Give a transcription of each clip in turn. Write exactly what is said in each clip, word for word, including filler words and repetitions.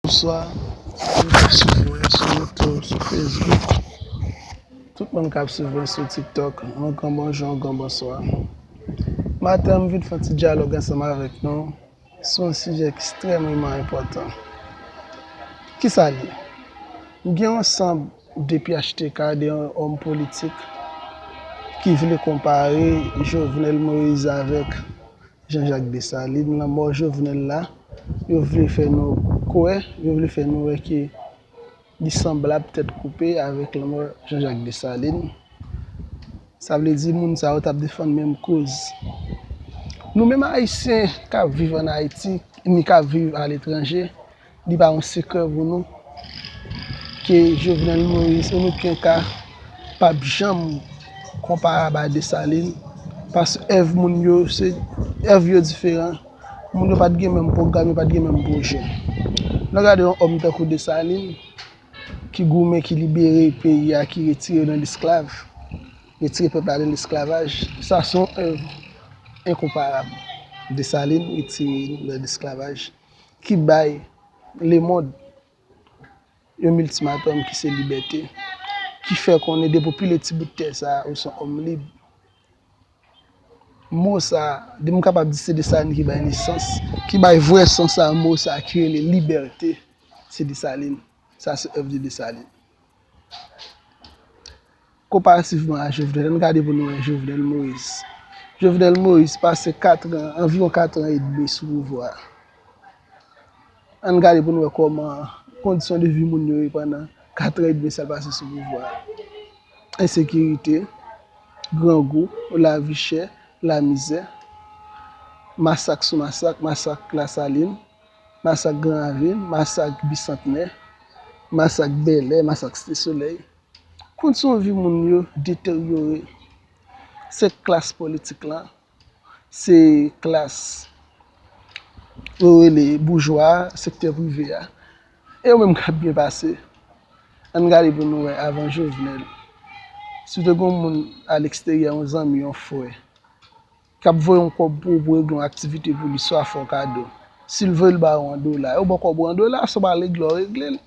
Bonswa, moun k ap swiv mwen sou YouTube, sou Facebook. Tout moun k ap swiv mwen sou TikTok, yon gran bonjou, yon gran bonswa. Maten, m vin fè yon ti dyalòg ansanm avèk nou sou yon sijè ki ekstrèmeman enpòtan. Kisa l ye? M gen yon ansanm de P H T K, de yon òm politik ki vle konpare Jovenel Moïse avèk Jean-Jacques Dessalines. Lanmò Jovenel la, yo vle fè nou kwè, yo vle fè nou wè ke li sanblab tèt koupe avèk lanmò Jean-Jacques Dessalines. Sa vle di moun sa yo t ap defann menm koz. Nou menm Ayisyen k ap viv ann Ayiti, ni k ap viv aletranje, li pa yon sekrè pou nou ke Jovenel Moïse, an okenn ka, p ap janm konparab a Dessalines, paske èv moun yo, se èv yo diferan. Moun yo pa t gen menm pwogram, yo pa t gen menm pwojè. Lè w gade yon òm tankou Dessalines, ki goumen, ki libere peyi a, ki retire yo nan lesklav, retire pèp la nan lesklavaj, sa se yon èv enkonparab. Dessalines retire nou nan lesklavaj, ki bay lemonn yon miltimatòm ki se libète, ki fè konnen depi w pile ti bout tè sa a, ou se yon òm lib. Mo sa a, depi m kapab di se Dessalines ki bay nesans, ki bay vrè sans a mo sa a ki rele libète, se Dessalines. Sa se èv de Dessalines. Konparativman a Jovenel, ann gade pou nou wè Jovenel Moïse. Jovenel Moïse pase kat an, anviwon kat an edmi sou pouvwa a. Ann gade pou nou wè kòman kondisyon de vi moun yo ye pandan kat an edmi sa l pase sou pouvwa a. Ensekirite, grangou, lavi chè, lamizè, masak sou masak, masak Lasalin, masak Gran Ravin, masak Bisantnè, masak Bèlè, masak Site Solèy. Kondisyon vi moun yo deteryore. Se klas politik lan, se klas yo rele boujwa a, sektè prive a. E yo menm k ap byen pase. Ann gade pou nou wè avan Jovenel. Si w te gen yon moun aleksteryè, yon zanmi, yon frè, k ap voye yon kòb pou ou, pou regle yon aktivite pou li, swa fè w kado. Si l voye l ba ou an dola, yo ba w kòb ou an dola, sa w pa regle, w regle l.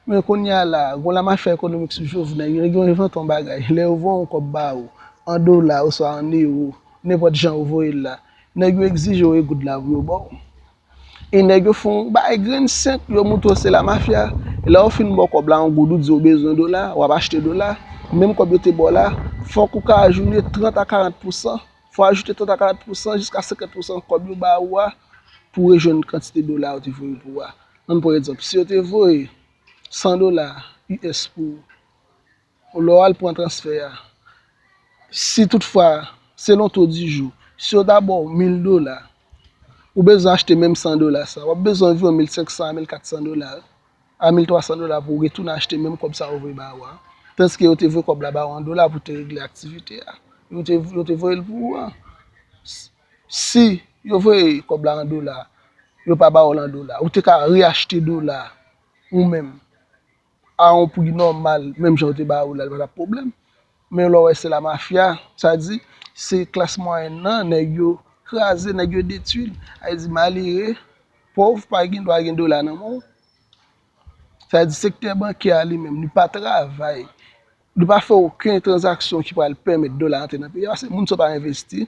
Men kounye a la, gen yon lamafya ekonomik sou Jovenel, nèg yo envante yon bagay. Lè yo voye yon kòb ba ou, an dola oswa an ewo, nenpòt jan yo voye l la, nèg yo egzije w e goud la pou yo ba w. E nèg yo fè yon bagay grenn senp, yo montre w se lamafya. E lè yo fin ba w kòb la an goud, ou di yo bezwen dola, w ap achte dola. Menm kòb yo te ba w la, fòk ou ka ajoute trant a karant pousan. Fò w ajoute trant a karant pousan jiska senkant pousan kòb yo ba ou a pou w rejwenn kantite dola yo te voye pou ou a. Ann pran egzanp, si yo te voye san dola U S pou ou, lè w al pran transfè a, si toutfwa, selon to di jou, si yo ta ba w mil dola, ou bezwen achte menm san dola sa, w ap bezwen anviwon mil senk san a mil kat san dola a mil twa san dola pou w retounen achte menm kòb sa yo voye ba ou a. Tandiske yo te voye kòb la ba ou an dola pou te regle aktivite a. Yo te, yo te voye l pou ou an. S- Si yo voye kòb la an dola, yo pa ba ou l an dola, ou te ka reachte dola ou menm a yon pri nòmal, menm jan yo te ba ou la, li pa t ap pwoblèm. Men lè w wè se lamafya, sa di, se klas mwayèn nan, nèg yo kraze, nèg yo detwi l. Sa vle di malere, pòv, pa gen dwa gen dola nan men w. Sa vle di sektè bankè a li menm, li pa travay. Li pa fè okenn tranzaksyon ki pral pèmèt dola antre nan peyi a, paske moun sa yo pa envesti.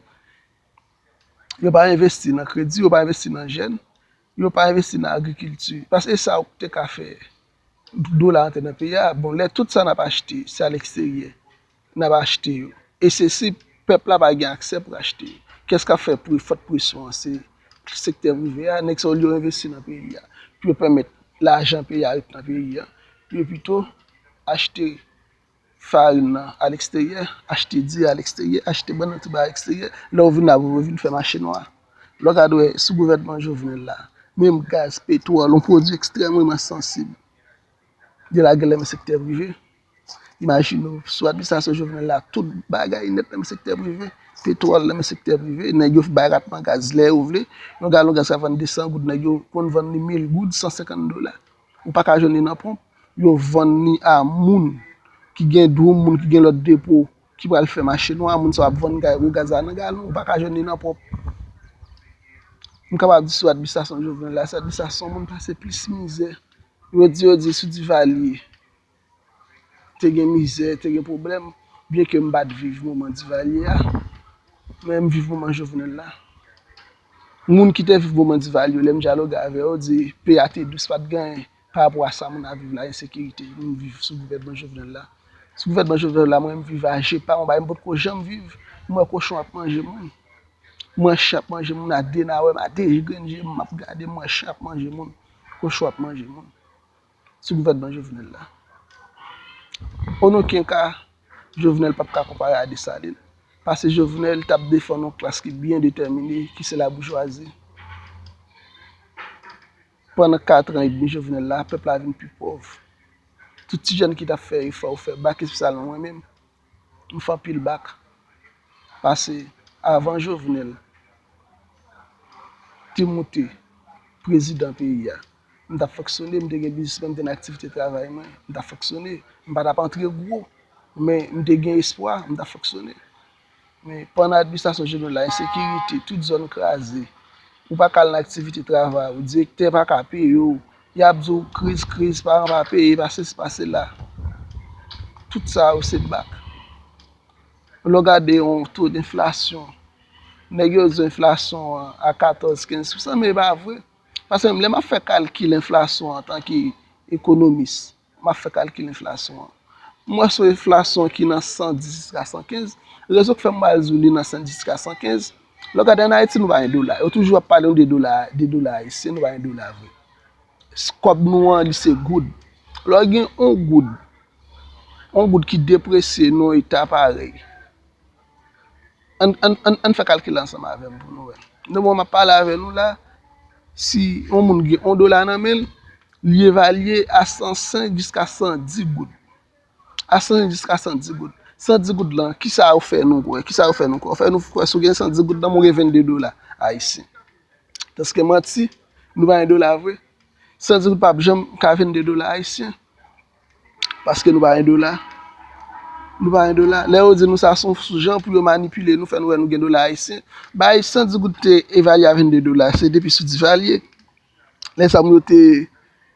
Yo pa envesti nan kredi, yo pa envesti nan jèn, yo pa envesti nan agrikilti. Paske sa ou te ka fè dola antre nan peyi a. Bon, lè tout sa n ap achte, se aleksteryè n ap achte yo. E se si pèp la pa gen aksè pou achte yo. Kiyès k ap fè pre- fòt presyon an? Se sektè prive a, nèg sa yo, olye yo envesti nan peyi a, pou yo pèmèt lajan peyi a ret nan peyi a, yo pito achte farin nan aleksteryè, achte diri aleksteryè, achte bannann tout bagay aleksteryè. Lè w vin la, pou yo vin fè mache nwa. Lè w gade wè sou gouvènman Jovenel la, menm gaz, petwòl, yon pwodui ekstrèmeman sansib, yo lage l nan men sektè prive. Imajine w, sou administrasyon Jovenel la, tout bagay nèt nan men sektè prive. Petwòl nan men sektè prive, nèg yo bay ratman gaz lè yo vle. Yon galon gaz ka vann de san goud, nèg yo konn vann li mil goud, san senkant dola. Ou pa ka jwenn li nan ponp. Yo vann li a moun ki gen dwoum, moun ki gen lòt depo, ki pral fè mache nwa, moun sa yo ap vann ga- gwo gaz la nan galon, ou pa ka jwenn li nan ponp. M kapab di sou administrasyon Jovenel la, se administrasyon moun pase plis mizè Yo di, yo di sou Divalye, te gen mizè, te gen pwoblèm, byenke m pa t viv moman Divalye a, men m viv moman Jovenel la. Moun ki te viv moman Divalye yo, lè m dyaloge avè yo, di peyi a te dous, pa t gen anyen pa rapò a sa moun ap viv la, ensekirite, moun viv sou gouvènman Jovenel la. Sou gouvènman Jovenel la, mwen, m viv a je pa m, yon bagay m potko janm viv. M wè kochon ap manje moun. M wè chen ap manje moun a de nawè, m a de grenn je m, m ap gade, m wè chen ap manje moun, kochon ap manje moun. Sou gouvènman Jovenel la. An okenn ka, Jovenel p ap ka konpare a Desalin. Paske Jovenel t ap defann yon klas ki byen detèmine, ki se laboujwazi. Pandan kat an edmi Jovenel la, pèp la vin pi pòv. Tout ti jèn ki t ap fè efò, yo fè bak, espesyalman mwen menm, m fè anpil bak. Paske avan Jovenel te moute prezidan peyi a, m t ap fonksyone, m te gen biznis mwen, m te nan aktivite travay mwen, m t ap fonksyone. M pa t ap antre gwo, men m te gen espwa, m t ap fonksyone. Men pandan administrasyon Jovenel la, ensekirite, tout zòn kraze, ou pa ka al nan aktivite travay ou, direktè pa ka peye w, y ap di w kriz, kriz, paran pa peye, pa sesi, pa sela. Tout sa yo se bak. Lè w gade yon to denflasyon, nèg yo di enflasyon an a katòz, kenz pousan, men e pa vre. Paske menm lè m ap fè kalkil enflasyon an antanke ekonomis, m ap fè kalkil enflasyon an. M wè se yon enflasyon ki nan san dis jiska san kenz. Rezon k fè m pral di w li nan san dis jiska san kenz, lè w gade ann Ayiti, nou pa gen dola. Yo toujou ap pale nou de dola, de dola ayisyen, nou pa gen dola vre. Kòb nou an, li se goud. Lè w gen yon goud, yon goud ki depresye nan yon eta parèy, ann, ann, ann, ann fè kalkil la ansanm avè m pou nou wè. Nan moman m ap pale avè nou la, si yon moun gen yon dola nan men l, li evalye a san senk jiska san dis goud. A san senk jiska san dis goud. San dis goud lan, kisa yo fè nou kwè? Kisa yo fè nou kwè? Yo fè nou kwè si w gen san dis goud nan men w, ou gen vennde dola ayisyen. Tandis ke manti, nou pa gen dola vre. San dis goud p ap janm ka vennde dola ayisyen. Paske nou pa gen dola. Nou pa gen dola. Lè yo di nou sa se yon jan pou yo manipile nou, fè nou wè nou gen dola ayisyen. Bay san dis goud te evalye a vennde dola, se depi sou Divalye. Lè sa moun yo te,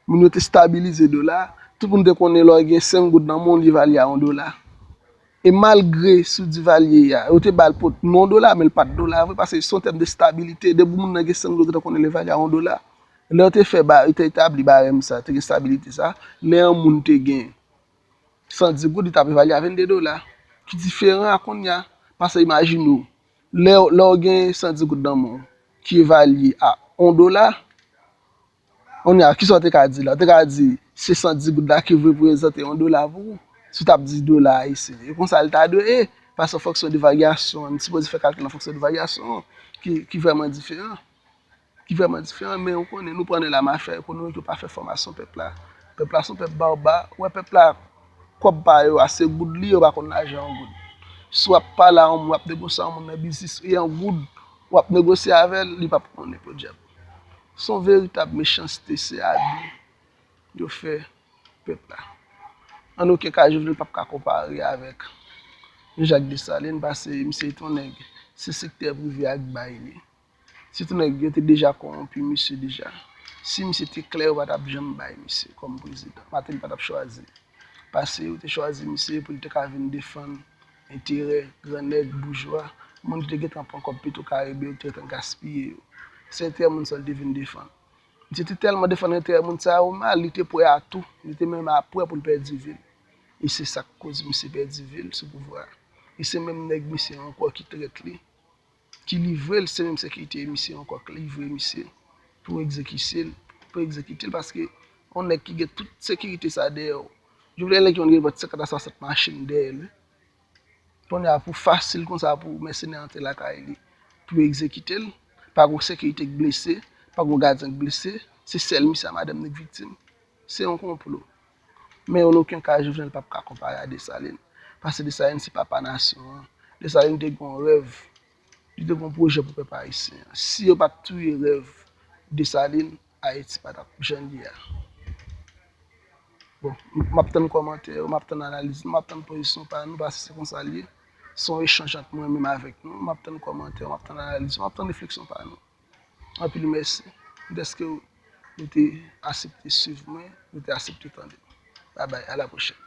moun yo te stabilize dola. Tout moun te konnen lè w gen senk goud nan men w, li evalye a yon dola. E malgre sou Divalye a, yo te ba l pot non dola, men l pa t dola vre, paske se yon tèm de stabilite. Depi moun nan gen senk goud, yo te konnen l evalye a yon dola. Lè yo te fè ba, yo te etabli barèm sa, te gen stabilite sa, lè yon moun te gen san dis goud, li t ap evalye a vennde dola, ki diferan a kounye a. Paske imajine w, lè, lè w gen san dis goud nan men w, ki evalye a yon dola, kounye a, kisa w te ka di la? W te ka di, se san dis goud la ki reprezante yon dola pou ou, si w t ap di dola ayisyen. E konsa l ta dwe ye, paske an fonksyon de varyasyon an, n sipoze fè kalkil an fonksyon de varyasyon an, ki, ki vrèman diferan. Ki vrèman diferan, men ou konnen, nou pran nan lamafya ekonomik, yo pa fè fòmasyon pèp la. Pèp la se yon pèp baba, ou wè pèp la, kòb pa yo a, se goud li, yo pa konn lajan an goud. Si w ap pale a yon moun, w ap negosye a yon moun nan biznis, e an goud, w ap negosye avè l, li p ap konnen, podyab. Se yon veritab mechanste, se abi yo fè pèp la. An okenn ka, Jovenel p ap ka konpare avèk Jean Jacques Dessalines, paske misye se yon nèg, se sektè prive ak bay li. Se yon nèg yo te deja kowonpi misye deja. Si misye te klè, yo pa t ap janm bay misye kòm prezidan. Martelly pa t ap chwazi. Paske yo te chwazi misye pou li te ka vin defann enterè gran nèg boujwa, moun ki te gentan pran kòb Petro Caribe yo, te gentan gaspiye yo. Se enterè moun sa yo l te vin defann. Misye te tèlman defann enterè moun sa yo mal, li te prè a tou. Li te menm a prè pou l pèdi vi l. E se sa k koz misye pèdi vi l sou pouvwa a. E se menm nèg misye ankò ki trèt li, ki livre l, se menm sekirite misye ankò k livre misye pou egzekise l, pou egzekite l, paske yon nèg ki gen tout sekirite sa dèyè w. Jovenel nèg ki konn gen vant senkant a swasant machin dèyè l, wi. Kounye a, pou fasil konsa pou mèsenè antre lakay li, pou yo egzekite l, pa gen sekirite k blese, pa gen gadyen k blese, se sèl misye a madanm li k viktim. Se yon konplo. Men an okenn ka, Jovenel p ap ka konpare a Desalin. Paske Desalin se papa nasyon an. Desalin te gen yon rèv. Li te gen yon pwojè pou pèp ayisyen an. Si yo pa t touye rèv Desalin, Ayiti pa t ap jan l ye a. Bon, m ap tann kòmantè yo, m ap tann analiz nou, m ap tann pozisyon pa nou, paske se konsa l ye. Se yon echanj ant mwen menm avèk nou. M ap tann kòmantè yo, m ap tann analiz yo, m ap tann refleksyon pa nou. Anpil mèsi dèske w nou te aksepte swiv mwen, nou te aksepte tande. Babay, a la pwochèn.